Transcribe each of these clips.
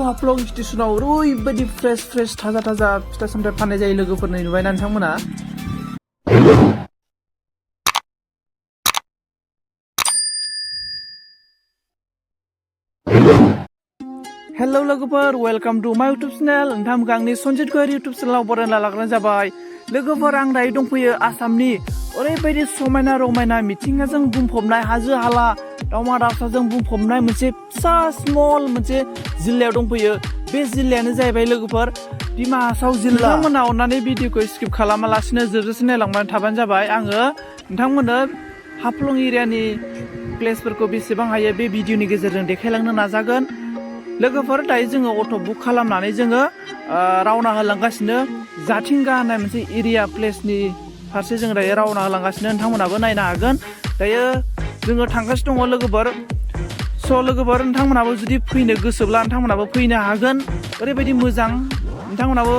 हाफ्लं स्टेशनाव ओरैबायदि फ्रेश थाजा फिथाइ सामथाइ फाननाय जायो लोगोफोरनो नुबायना नोंथांमोना? हेलो लोगोफोर, वेलकाम टू माय यूट्यूब चैनल। नोंथांमोनखौ आंनि सनजित गोयारि यूट्यूब चैनलाव बरायना लाग्रोनाय जाबाय। लोगोफोर, आं दायो दंफैयो आसामनि ओरैबायदि समायना रमायना मिथिंगाजों बुंफबनाय हाजो हाला दावमा दावसाजों बुंफबनाय मोनसे फिसा स्मल मोनसे जिल्लायाव दंफैयो। बे जिल्लायानो जाहैबाय लोगोफोर डिमा हासाव जिल्ला। नोंथांमोना अननानै भिडिअखौ स्किप खालामालासिनो जोबजासिम नायलांबाय थाबानो जाबाय। आङो नोंथांमोननो हाफ्लं एरियानि प्लेसफोरखौ बेसेबां हायो बे भिडिअनि गेजेरजों देखायलांनो नाजागोन। लोगोफोर, दायो जोङो अट' बुक खालामनानै जोङो रावना होलांगासिनो जाथिंगा होननाय मोनसे एरिया प्लेसनि फारसे जों दायो रावना होलांगासिनो। नोंथांमोनाबो नायनो हागोन। दायो जोङो थांगासिनो दङ लोगोफोर। स' लोगोफोर, नोंथांमोनाबो जुदि फैनो गोसोब्ला नोंथांमोनाबो फैनो हागोन। ओरैबायदि मोजां, नोंथांमोनाबो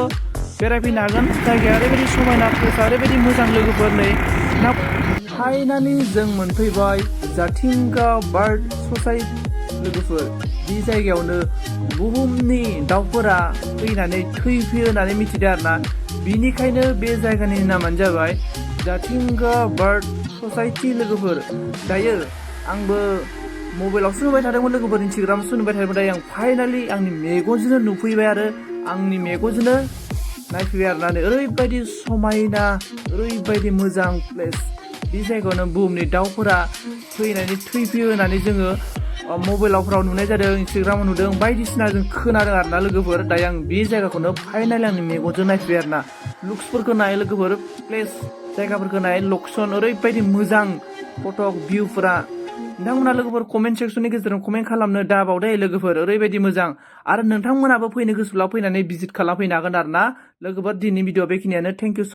बेरायफैनो हागोन। जायगाया ओरैबायदि समायना, प्लेसआ ओरैबायदि मोजां लोगोफोर। नै फाइनालि जों मोनफैबाय जाथिंगा बार्ड ससाइटि लोगोफोर। बे जायगायावनो बुहुमनि दाउफोरा फैनानै थैफैयो होननानै मिथिदों आरोना। बिनिखायनो बे जायगानि नामानो जाबाय जाथिंगा बार्ड ससाइटि लोगोफोर। दायो आंबो मबाइलावसो नुबाय थादोंमोन लोगोफोर, इन्सटाग्रामावसो नुबाय थादोंमोन। दायो आं फाइनालि आंनि मेगनजोंनो नुफैबाय आरो आंनि मेगनजोंनो नायफैबाय आरोना। ओरैबायदि समायना, ओरैबायदि मोजां प्लेस। बे जायगायावनो बुहुमनि दाउफोरा फैनानै थैफैयो होननानै जोङो मबाइलावफ्राव नुनाय जादों, इन्सटाग्रामाव नुदों, बायदिसिना जों खोनादों आरोना लोगोफोर। दायो आं बे जायगाखौनो फाइनालि आंनि मेगनजों नायफैबाय आरोना। लुक्सफोरखौ नाय लोगोफोर, प्लेस जायगाफोरखौ नाय, लकेसन ओरैबायदि मोजां फटक भिउफोरा। नोंथांमोना लोगोफोर कमेन्ट सेक्सननि गेजेरजों कमेन्ट खालामनो दाबावदे लोगोफोर, ओरैबायदि मोजां। आरो नोंथांमोनाबो फैनो गोसोब्ला फैनानै भिजिट खालामफैनो हागोन आरोना लोगोफोर। दिनैनि भिडिअ बेखिनियानो। Thank you.